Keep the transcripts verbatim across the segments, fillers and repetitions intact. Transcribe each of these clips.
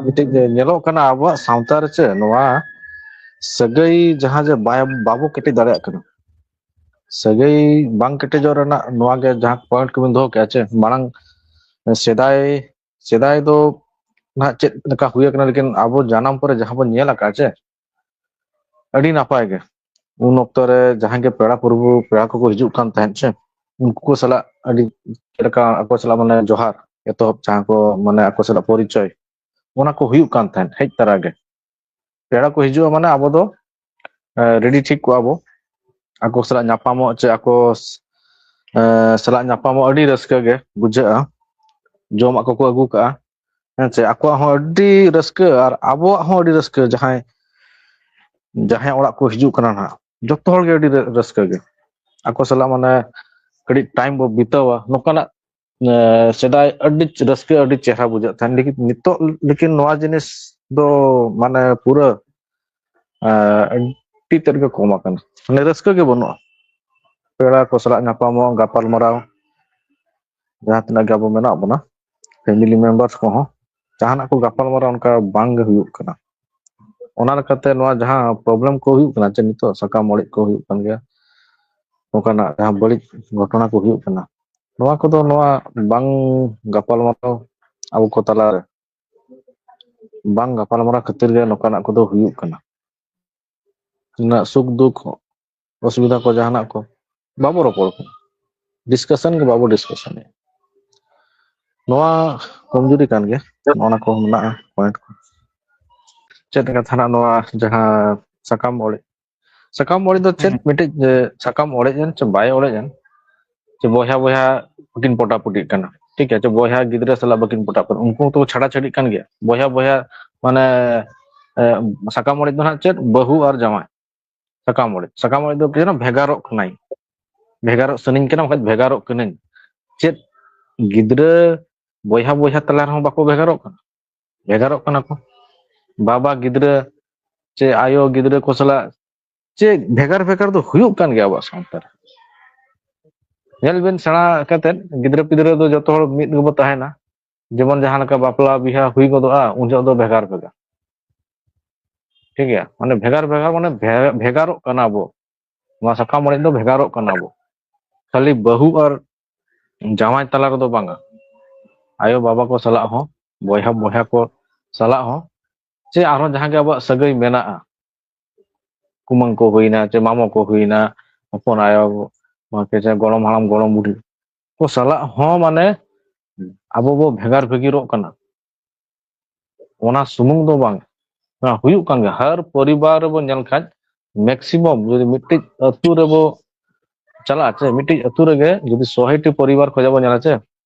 ᱢᱤᱫᱴᱮᱡ ᱧᱮᱞᱚᱜ ᱠᱟᱱᱟ ᱟᱵᱚᱣᱟᱜ ᱥᱟᱶᱛᱟ ᱨᱮ ᱪᱮ, ᱱᱚᱣᱟ ᱥᱟᱹᱜᱟᱹᱭ ᱡᱟᱦᱟᱸ ᱡᱮ ᱵᱟᱭ-, ᱵᱟᱵᱚ ᱠᱮᱴᱮᱡ ᱫᱟᱲᱮᱭᱟᱜ ᱠᱟᱱᱟ᱾ ᱥᱟᱹᱜᱟᱹᱭ ᱵᱟᱝ ᱠᱮᱴᱮᱡᱚᱜ ᱨᱮᱱᱟᱜ ᱱᱚᱣᱟ ᱜᱮ ᱡᱟᱦᱟᱸ ᱯᱚᱭᱮᱱᱴ ᱠᱚᱵᱤᱱ ᱫᱚᱦᱚ ᱠᱮᱜᱼᱟ ᱪᱮ, ᱢᱟᱲᱟᱝ ᱥᱮᱫᱟᱭ, ᱥᱮᱫᱟᱭ ᱫᱚ ᱱᱟᱦᱟᱜ ᱪᱮᱫ ᱞᱮᱠᱟ ᱦᱩᱭ ᱟᱠᱟᱱᱟ, ᱞᱮᱠᱤᱱ ᱟᱵᱚ ᱡᱟᱱᱟᱢ ᱯᱚᱨᱮ ᱡᱟᱦᱟᱸ ᱵᱚᱱ ᱧᱮᱞ ᱟᱠᱟᱫᱼᱟ ᱪᱮ, ᱟᱹᱰᱤ ᱱᱟᱯᱟᱭ ᱜᱮ᱾ ᱩᱱ ᱚᱠᱛᱚ ᱨᱮ ᱡᱟᱦᱟᱸ ᱜᱮ ᱯᱮᱲᱟ ᱯᱨᱚᱵᱷᱩ, ᱯᱮᱲᱟ ᱠᱚᱠᱚ ᱦᱤᱡᱩᱜ ᱠᱟᱱ ᱛᱟᱦᱮᱸᱫ ᱪᱮ, ᱩᱱᱠᱩ ᱠᱚ ᱥᱟᱞᱟᱜ ᱟᱹᱰᱤ ᱪᱮᱫ ᱞᱮᱠᱟ ᱟᱠᱚ ᱥᱟᱞᱟᱜ ᱢᱟᱱᱮ ᱡᱚᱦᱟᱨ ᱮᱛᱚᱦᱚᱵ, ᱡᱟᱦᱟᱸ ᱠᱚ ᱢᱟᱱᱮ ᱟᱠᱚ ᱥᱟᱞᱟᱜ ᱯᱚᱨᱤᱪᱚᱭ, ᱚᱱᱟ ᱠᱚ ᱦᱩᱭᱩᱜ ᱠᱟᱱ ᱛᱟᱦᱮᱸᱫ ᱦᱮᱡ ᱛᱟᱨᱟ ᱜᱮ᱾ ᱯᱮᱲᱟ ᱠᱚ ᱦᱤᱡᱩᱜᱼᱟ ᱢᱟᱱᱮ ᱟᱵᱚ ᱫᱚ ᱨᱮᱰᱤ ᱴᱷᱤᱠ ᱠᱚᱜᱼᱟ ᱵᱚ, ᱟᱠᱚ ᱥᱟᱞᱟᱜ ᱧᱟᱯᱟᱢᱚᱜ ᱪᱮ ᱟᱠᱚ ᱥᱟᱞᱟᱜ ᱧᱟᱯᱟᱢᱚᱜ ᱟᱹᱰᱤ ᱨᱟᱹᱥᱠᱟᱹ ᱜᱮ ᱵᱩᱡᱷᱟᱹᱜᱼᱟ᱾ ᱡᱚᱢᱟᱜ ᱠᱚᱠᱚ ᱟᱹᱜᱩ ᱠᱟᱜᱼᱟ, ᱦᱮᱸ ᱪᱮ, ᱟᱠᱚᱣᱟᱜ ᱦᱚᱸ ᱟᱹᱰᱤ ᱨᱟᱹᱥᱠᱟᱹ ᱟᱨ ᱟᱵᱚᱣᱟᱜ ᱦᱚᱸ ᱟᱹᱰᱤ ᱨᱟᱹᱥᱠᱟᱹ᱾ ᱡᱟᱦᱟᱸᱭ ᱡᱟᱦᱟᱸᱭ ᱚᱲᱟᱜ ᱠᱚ ᱦᱤᱡᱩᱜ ᱠᱟᱱᱟ ᱱᱟᱦᱟᱜ, ᱡᱚᱛᱚ ᱦᱚᱲ ᱜᱮ ᱟᱹᱰᱤ ᱨᱟᱹ-, ᱨᱟᱹᱥᱠᱟᱹ ᱜᱮ ᱟᱠᱚ ᱥᱟᱞᱟᱜ ᱢᱟᱱᱮ ᱠᱟᱹᱴᱤᱡ ᱴᱟᱭᱤᱢ ᱵᱚ ᱵᱤᱛᱟᱹᱣᱟ, ᱱᱚᱝᱠᱟᱱᱟᱜ᱾ ᱮ, ᱥᱮᱫᱟᱭ ᱟᱹᱰᱤ ᱨᱟᱹᱥᱠᱟᱹ, ᱟᱹᱰᱤ ᱪᱮᱦᱨᱟ ᱵᱩᱡᱷᱟᱹᱜ ᱛᱟᱦᱮᱸᱱ, ᱞᱮᱠᱤᱱ ᱱᱤᱛᱚᱜ ᱞᱮᱠᱤᱱ ᱱᱚᱣᱟ ᱡᱤᱱᱤᱥ ᱫᱚ ᱢᱟᱱᱮ ᱯᱩᱨᱟᱹ ᱮ, ᱟᱹᱰᱤ ᱛᱮᱫ ᱜᱮ ᱠᱚᱢ ᱟᱠᱟᱱᱟ, ᱢᱟᱱᱮ ᱨᱟᱹᱥᱠᱟᱹ ᱜᱮ ᱵᱟᱹᱱᱩᱜᱼᱟ᱾ ᱯᱮᱲᱟ ᱠᱚ ᱥᱟᱞᱟᱜ ᱧᱟᱯᱟᱢᱚᱜ, ᱜᱟᱯᱟᱞ ᱢᱟᱨᱟᱣ, ᱡᱟᱦᱟᱸ ᱛᱤᱱᱟᱹᱜ ᱜᱮ ᱟᱵᱚ ᱢᱮᱱᱟᱜ ᱵᱚᱱᱟ, ᱯᱷᱮᱢᱤᱞᱤ ᱢᱮᱢᱵᱟᱨᱥ ᱠᱚᱦᱚᱸ, ᱡᱟᱦᱟᱱᱟᱜ ᱠᱚ ᱜᱟᱯᱟᱞ ᱢᱟᱨᱟᱣ ᱚᱱᱠᱟ ᱵᱟᱝ ᱜᱮ ᱦᱩᱭᱩᱜ ᱠᱟᱱᱟ᱾ ᱚᱱᱟ ᱞᱮᱠᱟᱛᱮ ᱱᱚᱣᱟ ᱡᱟᱦᱟᱸ ᱯᱨᱚᱵᱞᱮᱢ ᱠᱚ ᱦᱩᱭᱩᱜ ᱠᱟᱱᱟ ᱪᱮ, ᱱᱤᱛᱚᱜ ᱥᱟᱠᱟᱢ ᱚᱲᱮᱡ ᱠᱚ ᱦᱩᱭᱩᱜ ᱠᱟᱱ ᱜᱮᱭᱟ, ᱱᱚᱝᱠᱟᱱᱟᱜ ᱡᱟᱦᱟᱸ ᱵᱟᱹᱲᱤᱡ ᱜᱷᱚᱴᱚᱱᱟ ᱠᱚ ᱦᱩᱭᱩᱜ ᱠᱟᱱᱟ, ᱱᱚᱣᱟ ᱠᱚᱫᱚ ᱱᱚᱣᱟ ᱵᱟᱝ ᱜᱟᱯᱟᱞ ᱢᱟᱨᱟᱣ ᱟᱵᱚ ᱠᱚ ᱛᱟᱞᱟᱨᱮ ᱵᱟᱝ ᱜᱟᱯᱟᱞᱢᱟᱨᱟᱣ ᱠᱷᱟᱹᱛᱤᱨ ᱜᱮ ᱱᱚᱝᱠᱟᱱᱟᱜ ᱠᱚᱫᱚ ᱦᱩᱭᱩᱜ ᱠᱟᱱᱟ᱾ ᱨᱮᱱᱟᱜ ᱥᱩᱠ ᱫᱩᱠ, ᱚᱥᱩᱵᱤᱫᱷᱟ ᱠᱚ, ᱡᱟᱦᱟᱱᱟᱜ ᱠᱚ ᱵᱟᱵᱚ ᱨᱚᱯᱚᱲ ᱠᱟᱱᱟ, ᱰᱤᱥᱠᱟᱥᱚᱱ ᱜᱮ ᱵᱟᱵᱚ ᱰᱤᱥᱠᱟᱥᱚᱱᱮᱫᱼᱟ᱾ ᱱᱚᱣᱟ ᱠᱚᱢᱡᱩᱨᱤ ᱠᱟᱱ ᱜᱮᱭᱟ, ᱱᱚᱜᱼᱚ ᱱᱟ ᱠᱚ ᱢᱮᱱᱟᱜᱼᱟ ᱯᱚᱭᱮᱱᱴ ᱠᱚ᱾ ᱪᱮᱫ ᱠᱟᱛᱷᱟ ᱱᱟᱜ ᱱᱚᱣᱟ ᱡᱟᱦᱟᱸ ᱥᱟᱠᱟᱢ ᱚᱲᱮᱡ, ᱥᱟᱠᱟᱢ ᱚᱲᱮᱡ ᱫᱚ ᱪᱮᱫ ᱦᱮᱸ᱾ ᱢᱤᱫᱴᱤᱡ, ᱮ, ᱥᱟᱠᱟᱢ ᱚᱲᱮᱡ ᱮᱱ ᱪᱮ ᱵᱟᱭ ᱚᱲᱮᱡ ᱮᱱ, ᱪᱮ ᱵᱚᱭᱦᱟ ᱵᱚᱭᱦᱟ ᱠᱤᱱ ᱯᱚᱴᱟᱯᱚᱴᱤᱜ ᱠᱟᱱᱟ, ᱴᱷᱤᱠ ᱟᱪᱷᱮ, ᱵᱚᱭᱦᱟ ᱜᱤᱫᱽᱨᱟᱹ ᱥᱟᱞᱟᱜ ᱵᱟᱹᱠᱤᱱ ᱯᱚᱴᱟᱯᱚᱴᱤ, ᱩᱱᱠᱩ ᱦᱚᱸᱛᱚ ᱪᱷᱟᱲᱟ ᱪᱷᱟᱹᱲᱤᱜ ᱠᱟᱱ ᱜᱮᱭᱟ᱾ ᱵᱚᱭᱦᱟ ᱵᱚᱭᱦᱟ ᱢᱟᱱᱮ, ᱮ, ᱥᱟᱠᱟᱢ ᱚᱲᱮᱡ ᱫᱚ ᱦᱟᱸᱜ ᱪᱮᱫ, ᱵᱟᱹᱦᱩ ᱟᱨ ᱡᱟᱶᱟᱭ᱾ ᱥᱟᱠᱟᱢ ᱚᱲᱮᱡ, ᱥᱟᱠᱟᱢ ᱚᱲᱮᱡ ᱫᱚ ᱪᱮᱫ, ᱵᱷᱮᱜᱟᱨᱚᱜ ᱠᱟᱱᱟᱭ, ᱵᱷᱮᱜᱟᱨᱚᱜ ᱥᱟᱱᱟᱧ ᱠᱟᱱᱟ, ᱵᱟᱠᱷᱟᱡ ᱵᱷᱮᱜᱟᱨᱚᱜ ᱠᱟᱹᱱᱟᱹᱧ᱾ ᱪᱮᱫ ᱜᱤᱫᱽᱨᱟᱹ ᱵᱚᱭᱦᱟ ᱵᱚᱭᱦᱟ ᱛᱟᱞᱟ ᱨᱮᱦᱚᱸ ᱵᱟᱠᱚ ᱵᱷᱮᱜᱟᱨᱚᱜ ᱠᱟᱱᱟ? ᱵᱷᱮᱜᱟᱨᱚᱜ ᱠᱟᱱᱟ ᱠᱚ᱾ ᱵᱟᱵᱟ ᱜᱤᱫᱽᱨᱟᱹ ᱪᱮ ᱟᱭᱳ ᱜᱤᱫᱽᱨᱟᱹ ᱠᱚ ᱥᱟᱞᱟᱜ ᱪᱮ ᱵᱷᱮᱜᱟᱨ ᱵᱷᱮᱜᱟᱨ ᱫᱚ ᱦᱩᱭᱩᱜ ᱠᱟᱱ ᱜᱮᱭᱟ ᱟᱵᱚᱣᱟᱜ ᱥᱟᱶᱛᱟ ᱨᱮ᱾ ᱧᱮᱞ ᱵᱮᱱ, ᱥᱮᱬᱟ ᱠᱟᱛᱮᱫ ᱜᱤᱫᱽᱨᱟᱹ ᱯᱤᱫᱽᱨᱟᱹ ᱫᱚ ᱡᱚᱛᱚ ᱦᱚᱲ ᱢᱤᱫ ᱜᱮᱵᱚ ᱛᱟᱦᱮᱱᱟ, ᱡᱮᱢᱚᱱ ᱡᱟᱦᱟᱸ ᱞᱮᱠᱟ ᱵᱟᱯᱞᱟ ᱵᱤᱦᱟ ᱦᱩᱭ ᱜᱚᱫᱚᱜᱼᱟ, ᱩᱱ ᱡᱚᱦᱚᱜ ᱫᱚ ᱵᱷᱮᱜᱟᱨ ᱵᱷᱮᱜᱟᱨ᱾ ᱴᱷᱤᱠ ᱜᱮᱭᱟ, ᱢᱟᱱᱮ ᱵᱷᱮᱜᱟᱨ ᱵᱷᱮᱜᱟᱨ, ᱢᱟᱱᱮ ᱵᱷᱮ- ᱵᱷᱮᱜᱟᱨᱚᱜ ᱠᱟᱱᱟ ᱵᱚ᱾ ᱱᱚᱣᱟ ᱥᱟᱠᱟᱢ ᱚᱲᱮᱡ ᱫᱚ ᱵᱷᱮᱜᱟᱨᱚᱜ ᱠᱟᱱᱟ ᱵᱚ᱾ ᱠᱷᱟᱹᱞᱤ ᱵᱟᱹᱦᱩ ᱟᱨ ᱡᱟᱶᱟᱭ ᱛᱟᱞᱟ ᱨᱮᱫᱚ ᱵᱟᱝᱟ, ᱟᱭᱳ ᱵᱟᱵᱟ ᱠᱚ ᱥᱟᱞᱟᱜ ᱦᱚᱸ, ᱵᱚᱭᱦᱟ ᱵᱚᱭᱦᱟ ᱠᱚ ᱥᱟᱞᱟᱜ ᱦᱚᱸ, ᱥᱮ ᱟᱨᱦᱚᱸ ᱡᱟᱦᱟᱸ ᱜᱮ ᱟᱵᱚᱣᱟᱜ ᱥᱟᱹᱜᱟᱹᱭ ᱢᱮᱱᱟᱜᱼᱟ, ᱠᱩᱢᱟᱹᱝ ᱠᱚ ᱦᱩᱭᱱᱟ, ᱪᱮ ᱢᱟᱢᱚ ᱠᱚ ᱦᱩᱭᱱᱟ, ᱦᱚᱯᱚᱱ ᱟᱭᱳ, ᱪᱮ ᱜᱚᱲᱚᱢ ᱦᱟᱲᱟᱢ ᱜᱚᱲᱚᱢ ᱵᱩᱰᱷᱤ ᱠᱚ ᱥᱟᱞᱟᱜ ᱦᱚᱸ, ᱢᱟᱱᱮ ᱟᱵᱚ ᱵᱚ ᱵᱷᱮᱜᱟᱨ ᱵᱷᱮᱜᱤᱨᱚᱜ ᱠᱟᱱᱟ᱾ ᱚᱱᱟ ᱥᱩᱢᱩᱝ ᱫᱚ ᱵᱟᱝ, ᱚᱱᱟ ᱦᱩᱭᱩᱜ ᱠᱟᱱ ᱜᱮᱭᱟ᱾ ᱦᱟᱨ ᱯᱚᱨᱤᱵᱟᱨ ᱨᱮᱵᱚ ᱧᱮᱞ ᱠᱷᱟᱡ, ᱢᱮᱠᱥᱤᱢᱟᱢ ᱡᱩᱫᱤ ᱢᱤᱫᱴᱤᱡ ᱟᱹᱛᱩ ᱨᱮᱵᱚ ᱪᱟᱞᱟᱜᱼᱟ, ᱪᱮ ᱢᱤᱫᱴᱤᱡ ᱟᱹᱛᱩ ᱨᱮᱜᱮ ᱡᱩᱫᱤ ᱥᱚᱭ ᱴᱤ ᱯᱚᱨᱤᱵᱟᱨ ᱠᱷᱚᱡᱟᱜ ᱵᱚ ᱧᱮᱞᱟ, ᱪᱮ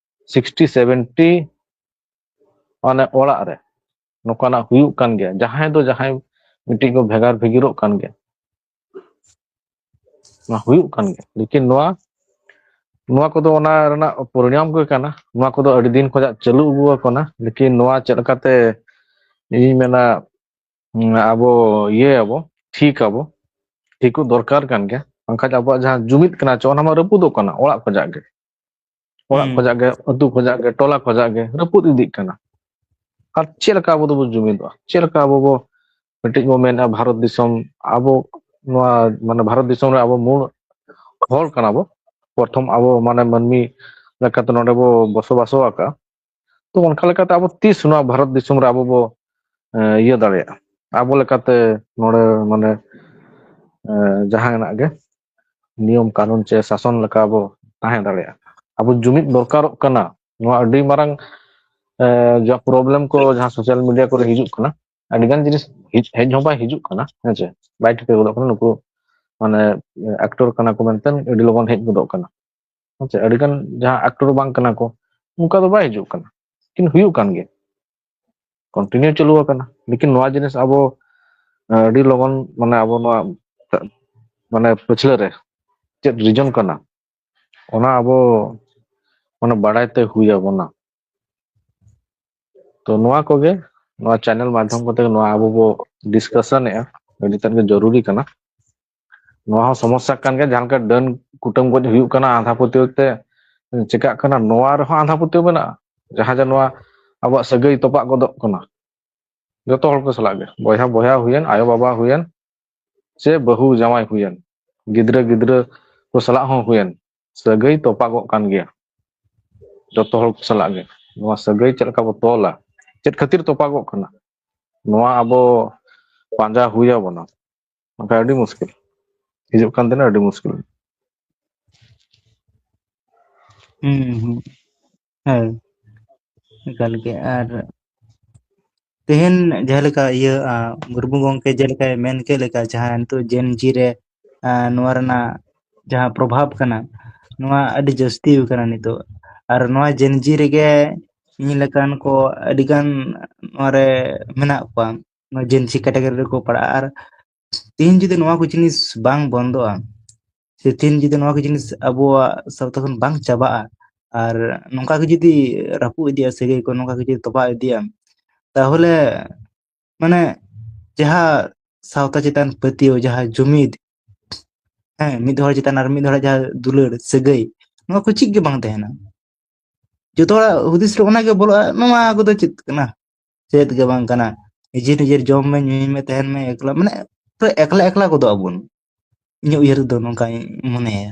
ᱥᱤᱠᱥᱴᱤ ᱥᱮᱵᱷᱮᱱᱴᱤ ᱢᱟᱱᱮ ᱚᱲᱟᱜ ᱨᱮ ᱱᱚᱝᱠᱟᱱᱟᱜ ᱦᱩᱭᱩᱜ ᱠᱟᱱ ᱜᱮᱭᱟ᱾ ᱡᱟᱦᱟᱸᱭ ᱫᱚ ᱡᱟᱦᱟᱸᱭ ᱢᱤᱫᱴᱤᱡ ᱠᱚ ᱵᱷᱮᱜᱟᱨ ᱵᱷᱤᱜᱤᱨᱚᱜ ᱠᱟᱱ ᱜᱮᱭᱟ, ᱚᱱᱟ ᱦᱩᱭᱩᱜ ᱠᱟᱱ ᱜᱮᱭᱟ᱾ ᱞᱮᱠᱤᱱ ᱱᱚᱣᱟ ᱱᱚᱣᱟ ᱠᱚᱫᱚ ᱚᱱᱟ ᱨᱮᱱᱟᱜ ᱯᱚᱨᱤᱱᱟᱢ ᱜᱮ ᱠᱟᱱᱟ᱾ ᱱᱚᱣᱟ ᱠᱚᱫᱚ ᱟᱹᱰᱤ ᱫᱤᱱ ᱠᱷᱚᱱᱟᱜ ᱪᱟᱹᱞᱩ ᱟᱹᱜᱩ ᱟᱠᱟᱱᱟ᱾ ᱞᱮᱠᱤᱱ ᱱᱚᱣᱟ ᱪᱮᱫ ᱞᱮᱠᱟᱛᱮ, ᱤᱧ ᱢᱮᱱᱟ, ᱩᱸ, ᱟᱵᱚ ᱤᱭᱟᱹᱭᱟᱵᱚ, ᱴᱷᱤᱠ ᱟᱵᱚ, ᱴᱷᱤᱠᱚᱜ ᱫᱚᱨᱠᱟᱨ ᱠᱟᱱ ᱜᱮᱭᱟ᱾ ᱵᱟᱝᱠᱷᱟᱱ ᱟᱵᱚᱣᱟᱜ ᱡᱟᱦᱟᱸ ᱡᱩᱢᱤᱫ ᱠᱟᱱᱟ ᱪᱮ, ᱚᱱᱟ ᱢᱟ ᱨᱟᱹᱯᱩᱫᱚᱜ ᱠᱟᱱᱟ ᱚᱲᱟᱜ ᱠᱷᱚᱱᱟᱜ ᱜᱮ, ᱚᱲᱟᱜ ᱦᱩᱸ᱾ ᱠᱷᱚᱱᱟᱜ ᱜᱮ, ᱟᱹᱛᱩ ᱠᱷᱚᱱᱟᱜ ᱜᱮ, ᱴᱚᱞᱟ ᱠᱷᱚᱱᱟᱜ ᱜᱮ ᱨᱟᱹᱯᱩᱫ ᱤᱫᱤᱜ ᱠᱟᱱᱟ᱾ ᱟᱨ ᱪᱮᱫ ᱞᱮᱠᱟ ᱟᱵᱚ ᱫᱚᱵᱚ ᱡᱩᱢᱤᱫᱚᱜᱼᱟ? ᱪᱮᱫ ᱞᱮᱠᱟ ᱟᱵᱚ ᱵᱚ ᱢᱤᱫᱴᱤᱡ ᱵᱚ ᱢᱮᱱᱟ ᱵᱷᱟᱨᱚᱛ ᱫᱤᱥᱚᱢ, ᱟᱵᱚ ᱱᱚᱣᱟ ᱢᱟᱱᱮ ᱵᱷᱟᱨᱚᱛ ᱫᱤᱥᱚᱢ ᱨᱮ ᱟᱵᱚ ᱢᱩᱞ ᱦᱚᱲ ᱠᱟᱱᱟ ᱵᱚ, ᱯᱨᱚᱛᱷᱚᱢ ᱟᱵᱚ ᱢᱟᱱᱮ ᱢᱟᱹᱱᱢᱤ ᱞᱮᱠᱟᱛᱮ ᱱᱚᱰᱮ ᱵᱚ ᱵᱚᱥᱚᱵᱟᱥ ᱟᱠᱟᱫᱼᱟ᱾ ᱛᱚ ᱚᱱᱠᱟ ᱞᱮᱠᱟᱛᱮ ᱟᱵᱚ ᱛᱤᱥ ᱱᱚᱣᱟ ᱵᱷᱟᱨᱚᱛ ᱫᱤᱥᱚᱢ ᱨᱮ ᱟᱵᱚ ᱵᱚ, ᱮ, ᱤᱭᱟᱹ ᱫᱟᱲᱮᱭᱟᱜᱼᱟ? ᱟᱵᱚ ᱞᱮᱠᱟᱛᱮ ᱱᱚᱰᱮ ᱢᱟᱱᱮ, ᱮ, ᱡᱟᱦᱟᱸ ᱦᱮᱱᱟᱜ ᱜᱮ ᱱᱤᱭᱚᱢ ᱠᱟᱹᱱᱩᱱ ᱪᱮ ᱥᱟᱥᱚᱱ ᱞᱮᱠᱟ ᱟᱵᱚ ᱛᱟᱦᱮᱸ ᱫᱟᱲᱮᱭᱟᱜᱼᱟ᱾ ᱟᱵᱚ ᱡᱩᱢᱤᱫ ᱫᱚᱨᱠᱟᱨᱚᱜ ᱠᱟᱱᱟ᱾ ᱱᱚᱣᱟ ᱟᱹᱰᱤ ᱢᱟᱨᱟᱝ, ᱮ, ᱡᱟ ᱯᱨᱚᱵᱞᱮᱢ ᱠᱚ ᱡᱟᱦᱟᱸ ᱥᱳᱥᱟᱞ ᱢᱤᱰᱤᱭᱟ ᱠᱚᱨᱮ ᱦᱤᱡᱩᱜ ᱠᱟᱱᱟ, ᱟᱹᱰᱤ ᱜᱟᱱ ᱡᱤᱱᱤᱥ ᱦᱮᱡ ᱦᱮᱡ ᱦᱚᱸ ᱵᱟᱭ ᱦᱤᱡᱩᱜ ᱠᱟᱱᱟ, ᱦᱮᱸ ᱪᱮ? ᱵᱟᱭ ᱴᱷᱤᱠᱟᱹ ᱜᱚᱫᱚᱜ ᱠᱟᱱᱟ ᱱᱩᱠᱩ ᱢᱟᱱᱮ ᱮᱠᱴᱚᱨ ᱠᱟᱱᱟ ᱠᱚ ᱢᱮᱱᱛᱮ ᱟᱹᱰᱤ ᱞᱚᱜᱚᱱ ᱦᱮᱡ ᱜᱚᱫᱚᱜ ᱠᱟᱱᱟ, ᱦᱮᱸ ᱪᱮ? ᱟᱹᱰᱤ ᱜᱟᱱ ᱡᱟᱦᱟᱸ ᱮᱠᱴᱚᱨ ᱵᱟᱝ ᱠᱟᱱᱟ ᱠᱚ, ᱚᱱᱠᱟ ᱫᱚ ᱵᱟᱭ ᱦᱤᱡᱩᱜ ᱠᱟᱱᱟ, ᱞᱮᱠᱤᱱ ᱦᱩᱭᱩᱜ ᱠᱟᱱ ᱜᱮᱭᱟ, ᱠᱚᱱᱴᱤᱱᱤᱭᱩ ᱪᱟᱹᱞᱩ ᱟᱠᱟᱱᱟ᱾ ᱞᱮᱠᱤᱱ ᱱᱚᱣᱟ ᱡᱤᱱᱤᱥ ᱟᱵᱚ, ᱮ, ᱟᱹᱰᱤ ᱞᱚᱜᱚᱱ ᱢᱟᱱᱮ ᱟᱵᱚ ᱱᱚᱣᱟ ᱢᱟᱱᱮ ᱯᱟᱹᱪᱷᱞᱟᱹ ᱨᱮ ᱪᱮᱫ ᱨᱤᱡᱚᱱ ᱠᱟᱱᱟ, ᱚᱱᱟ ᱟᱵᱚ ᱢᱟᱱᱮ ᱵᱟᱲᱟᱭ ᱛᱮ ᱦᱩᱭ ᱟᱵᱚᱱᱟ᱾ ᱛᱚ ᱱᱚᱣᱟ ᱠᱚᱜᱮ, ᱱᱚᱣᱟ ᱪᱮᱱᱮᱞ ᱢᱟᱫᱽᱫᱷᱚᱢ ᱠᱚᱛᱮ ᱱᱚᱣᱟ ᱟᱵᱚ ᱵᱚ ᱰᱤᱥᱠᱟᱥᱚᱱᱮᱜᱼᱟ, ᱟᱹᱰᱤ ᱛᱮᱫ ᱜᱮ ᱡᱚᱨᱩᱨᱤ ᱠᱟᱱᱟ᱾ ᱱᱚᱣᱟ ᱦᱚᱸ ᱥᱚᱢᱚᱥᱥᱟ ᱠᱟᱱ ᱜᱮᱭᱟ, ᱡᱟᱦᱟᱸ ᱞᱮᱠᱟ ᱰᱟᱹᱱ ᱠᱩᱴᱟᱹᱢ ᱜᱚᱡ ᱦᱩᱭᱩᱜ ᱠᱟᱱᱟ ᱟᱸᱫᱷᱟ ᱯᱟᱹᱛᱭᱟᱹᱣ ᱛᱮ, ᱪᱮᱠᱟᱜ ᱠᱟᱱᱟ, ᱱᱚᱣᱟ ᱨᱮᱦᱚᱸ ᱟᱸᱫᱷᱟ ᱯᱟᱹᱛᱭᱟᱹᱣ ᱢᱮᱱᱟᱜᱼᱟ᱾ ᱡᱟᱦᱟᱸ ᱡᱮ ᱱᱚᱣᱟ ᱟᱵᱚᱣᱟᱜ ᱥᱟᱹᱜᱟᱹᱭ ᱛᱚᱯᱟᱜ ᱜᱚᱫᱚᱜ ᱠᱟᱱᱟ, ᱡᱚᱛᱚ ᱦᱚᱲ ᱠᱚ ᱥᱟᱞᱟᱜ ᱜᱮ, ᱵᱚᱭᱦᱟ ᱵᱚᱭᱦᱟ ᱦᱩᱭᱮᱱ, ᱟᱭᱳ ᱵᱟᱵᱟ ᱦᱩᱭᱮᱱ, ᱥᱮ ᱵᱟᱹᱦᱩ ᱡᱟᱶᱟᱭ ᱦᱩᱭᱮᱱ, ᱜᱤᱫᱽᱨᱟᱹ ᱜᱤᱫᱽᱨᱟᱹ ᱠᱚ ᱥᱟᱞᱟᱜ ᱦᱚᱸ ᱦᱩᱭᱮᱱ, ᱥᱟᱹᱜᱟᱹᱭ ᱛᱚᱯᱟᱜᱚᱜ ᱠᱟᱱ ᱜᱮᱭᱟ ᱡᱚᱛᱚ ᱦᱚᱲ ᱠᱚ ᱥᱟᱞᱟᱜ ᱜᱮ᱾ ᱱᱚᱣᱟ ᱥᱟᱹᱜᱟᱹᱭ ᱪᱮᱫ ᱞᱮᱠᱟ ᱵᱚ ᱛᱚᱞᱟ, ᱪᱮᱫ ᱠᱷᱟᱹᱛᱤᱨ ᱛᱚᱯᱟᱜᱚᱜ ᱠᱟᱱᱟ, ᱱᱚᱣᱟ ᱟᱵᱚ ᱯᱟᱸᱡᱟ ᱦᱩᱭ ᱟᱵᱚᱱᱟ᱾ ᱵᱟᱝᱠᱷᱟᱱ ᱟᱹᱰᱤ ᱢᱩᱥᱠᱤᱞ, ᱦᱤᱡᱩᱜ ᱠᱟᱱ ᱫᱤᱱ ᱟᱹᱰᱤ ᱢᱩᱥᱠᱤᱞ᱾ ᱦᱩᱸ, ᱦᱩᱸ᱾ ᱦᱮᱸ, ᱮᱠᱟᱞ ᱜᱮ᱾ ᱟᱨ ᱛᱮᱦᱮᱧ ᱡᱟᱦᱟᱸ ᱞᱮᱠᱟ ᱤᱭᱟᱹ, ᱟ, ᱢᱩᱨᱢᱩ ᱜᱚᱢᱠᱮ ᱡᱮᱞᱮᱠᱟᱭ ᱢᱮᱱ ᱠᱮᱫ ᱞᱮᱠᱟ, ᱡᱟᱦᱟᱸ ᱱᱤᱛᱚᱜ Gen Z ᱨᱮ, ᱟ, ᱱᱚᱣᱟ ᱨᱮᱱᱟᱜ ᱡᱟᱦᱟᱸ ᱯᱨᱚᱵᱷᱟᱵᱽ ᱠᱟᱱᱟ, ᱱᱚᱣᱟ ᱟᱹᱰᱤ ᱡᱟᱹᱥᱛᱤ ᱟᱠᱟᱱᱟ ᱱᱤᱛᱚᱜ᱾ ᱟᱨ ᱱᱚᱣᱟ Gen Z ᱨᱮᱜᱮ ᱤᱧ ᱞᱮᱠᱟᱱ ᱠᱚ ᱟᱹᱰᱤ ᱜᱟᱱ ᱱᱚᱣᱟ ᱨᱮ ᱢᱮᱱᱟᱜ ᱠᱚᱣᱟ, ᱱᱚᱣᱟ Gen Z category ᱨᱮᱠᱚ ᱯᱟᱲᱟᱜᱼᱟ᱾ ᱟᱨ ᱛᱮᱦᱮᱧ ᱡᱩᱫᱤ ᱱᱚᱣᱟ ᱠᱚ ᱡᱤᱱᱤᱥ ᱵᱟᱝ ᱵᱚᱱᱫᱚᱜᱼᱟ, ᱥᱮ ᱛᱮᱦᱮᱧ ᱡᱩᱫᱤ ᱱᱚᱣᱟ ᱠᱚ ᱡᱤᱱᱤᱥ ᱟᱵᱚᱣᱟᱜ ᱥᱟᱶᱛᱟ ᱠᱷᱚᱱ ᱵᱟᱝ ᱪᱟᱵᱟᱜᱼᱟ, ᱟᱨ ᱱᱚᱝᱠᱟ ᱜᱮ ᱡᱩᱫᱤ ᱨᱟᱹᱯᱩᱫ ᱤᱫᱤᱜᱼᱟ ᱥᱟᱹᱜᱟᱹᱭ ᱠᱚ, ᱱᱚᱝᱠᱟ ᱜᱮ ᱡᱩᱫᱤ ᱛᱚᱯᱟᱜ ᱤᱫᱤᱜᱼᱟ, ᱛᱟᱦᱚᱞᱮ ᱢᱟᱱᱮ ᱡᱟᱦᱟᱸ ᱥᱟᱶᱛᱟ ᱪᱮᱛᱟᱱ ᱯᱟᱹᱛᱭᱟᱹᱣ, ᱡᱟᱦᱟᱸ ᱡᱩᱢᱤᱫ, ᱦᱮᱸ, ᱢᱤᱫ ᱦᱚᱲ ᱪᱮᱛᱟᱱ ᱟᱨ ᱢᱤᱫ ᱦᱚᱲᱟᱜ ᱡᱟᱦᱟᱸ ᱫᱩᱞᱟᱹᱲ ᱥᱟᱹᱜᱟᱹᱭ, ᱱᱚᱣᱟ ᱠᱚ ᱪᱮᱫ ᱜᱮ ᱵᱟᱝ ᱛᱟᱦᱮᱱᱟ᱾ ᱡᱚᱛᱚ ᱦᱚᱲᱟᱜ ᱦᱩᱫᱤᱥ ᱨᱮ ᱚᱱᱟ ᱜᱮ ᱵᱚᱞᱚᱜᱼᱟ, ᱱᱚᱣᱟ ᱠᱚᱫᱚ ᱪᱮᱫ ᱠᱟᱱᱟ? ᱪᱮᱫ ᱜᱮ ᱵᱟᱝ ᱠᱟᱱᱟ᱾ ᱱᱤᱡᱮᱨ ᱱᱤᱡᱮᱨ ᱡᱚᱢ ᱢᱮ, ᱧᱩᱭ ᱢᱮ, ᱛᱟᱦᱮᱱ ᱢᱮ ᱮᱠᱞᱟ, ᱢᱟᱱᱮ ᱯᱩᱨᱟᱹ ᱮᱠᱞᱟ ᱮᱠᱞᱟ ᱜᱚᱫᱚᱜ ᱟᱵᱚᱱ᱾ ᱤᱧᱟᱹᱜ ᱩᱭᱦᱟᱹᱨ ᱫᱚ ᱱᱚᱝᱠᱟᱧ ᱢᱚᱱᱮᱭᱟ᱾